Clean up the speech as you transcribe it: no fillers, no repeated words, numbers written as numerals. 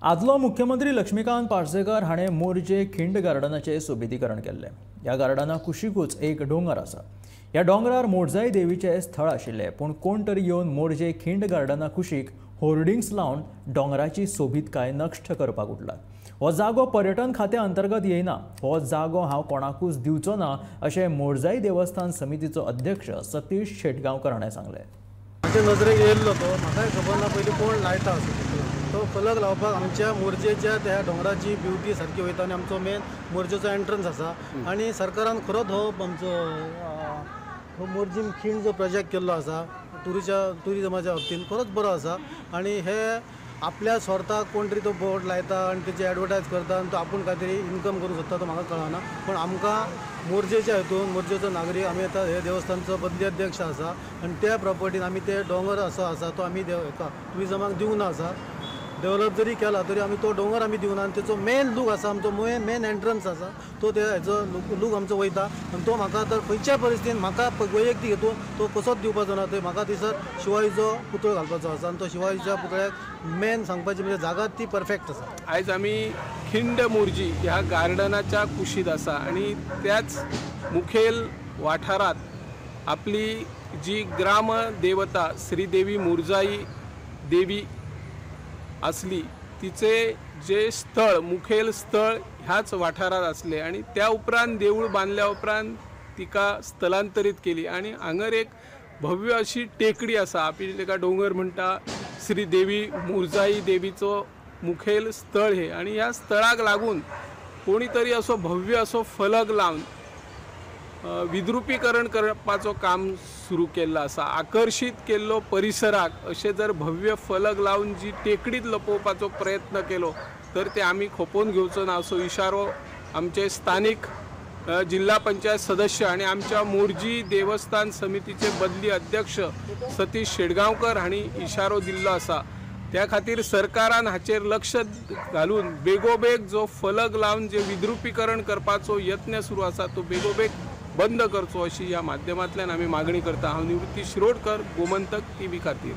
आदलो मुख्यमंत्री लक्ष्मीकांत पार्सेकर हाणें मोरजे खिंड गार्डनाचें सोबितीकरण केल्लें. ह्या गार्डना कुशीकूच एक दोंगर आसा. ह्या दोंगरार मोरजाई देवीचें स्थळ आशिल्लें, पूण कोण तरी येवन मोरजे खिंड गार्डना कुशीक होर्डिंग्स लावन दोंगराची सोबीतकाय नश्ट करपाक उठला. हो जागो पर्यटन खात्या अंतर्गत येयना, हो जागो हांव कोणाकूच दिवचो ना अशें मोरजाई देवस्थान समितीचो अध्यक्ष सतीश शेटगांवकर हाणें सांगलें. म्हजे नजरेक येयल्लो तो म्हाकाय खबर ना पयलीं कोण लायता असो तो फलक लावपाक. आमच्या मोरजेच्या त्या दोंगराची ब्युटी सारकी वयता आनी आमचो मेन मोरजेचो एंट्रन्स आसा आनी सरकारान खरोच हो आमचो हो मोरजीम खीण जो प्रोजेक्ट केल्लो आसा ट्युरिजमाच्या बाबतीन खरोच बरो आसा आनी हे आपल्या स्वार्थाक कोण तरी तो बोर्ड लायता आनी तेची एडवर्टायज करता आनी तो आपूण कांय तरी इन्कम करूंक सोदता तो म्हाका कळना. पूण आमकां मोरजेच्या हितून मोरजेचो नागरीक आमी आतां हे देवस्थानचो बदली अध्यक्ष आसा आनी त्या प्रॉपर्टीन आमी ते दोंगर असो आसा तो आमी हेका ट्युरिजमाक दिवंक ना आसा. डेवलप जरी केला तरी आमी तो दोंगर आमी दिवना आनी तेचो मेन लूक आसा आमचो मेन एंट्रन्स आसा तो त्या हेचो लूक आमचो वयता आनी तो म्हाका तर खंयच्याय परिस्थितीन म्हाका वैयक्तीक हेतून तो कसोच दिवपाचो ना. थंय म्हाका थंयसर शिवाजीचो पुतळो घालपाचो आसा आनी तो शिवाजीच्या पुतळ्याक मेन सांगपाची म्हणजे जागा ती परफेक्ट आसा. आयज आमी खिंड मोरजी ह्या गार्डनाच्या कुशीत आसा आनी त्याच मुखेल वाठारांत आपली जी ग्राम देवता श्रीदेवी मोरजाई देवी आसली तिचे जे स्थळ मुखेल स्थळ ह्याच वाठारांत आसले आनी त्या उपरांत देवूळ बांदल्या उपरांत तिका स्थलांतरीत केली आनी हांगर एक भव्य अशी टेकडी आसा, आपली ताका दोंगर म्हणटा. श्री देवी मोरजाई देवीचो मुखेल स्थळ हे आनी ह्या स्थळाक लागून कोणी तरी असो भव्य असो फलक लावन विद्रुपीकरण करपाचो काम सुरू केल्लो आसा. आकर्शीत केल्लो परिसराक अशें जर भव्य फलक लावन जी टेकडीत लपोवपाचो प्रयत्न केलो तर ते आमी खोपोवन घेवचो ना असो इशारो आमचे स्थानीक जिल्हा पंचायत सदस्य आनी आमच्या मोरजी देवस्थान समितीचे बदली अध्यक्ष सतीश शेटगांवकर हांणी इशारो दिल्लो आसा. त्या खातीर सरकारान हाचेर लक्ष घालून बेगोबेग जो फलक लावन जे विद्रुपीकरण करपाचो यत्न सुरू आसा तो बेगोबेग बंद करचो अशी ह्या माध्यमांतल्यान आमी मागणी करता. हांव निवृत्ती शिरोडकर, गोमंतक टीव्ही खातीर.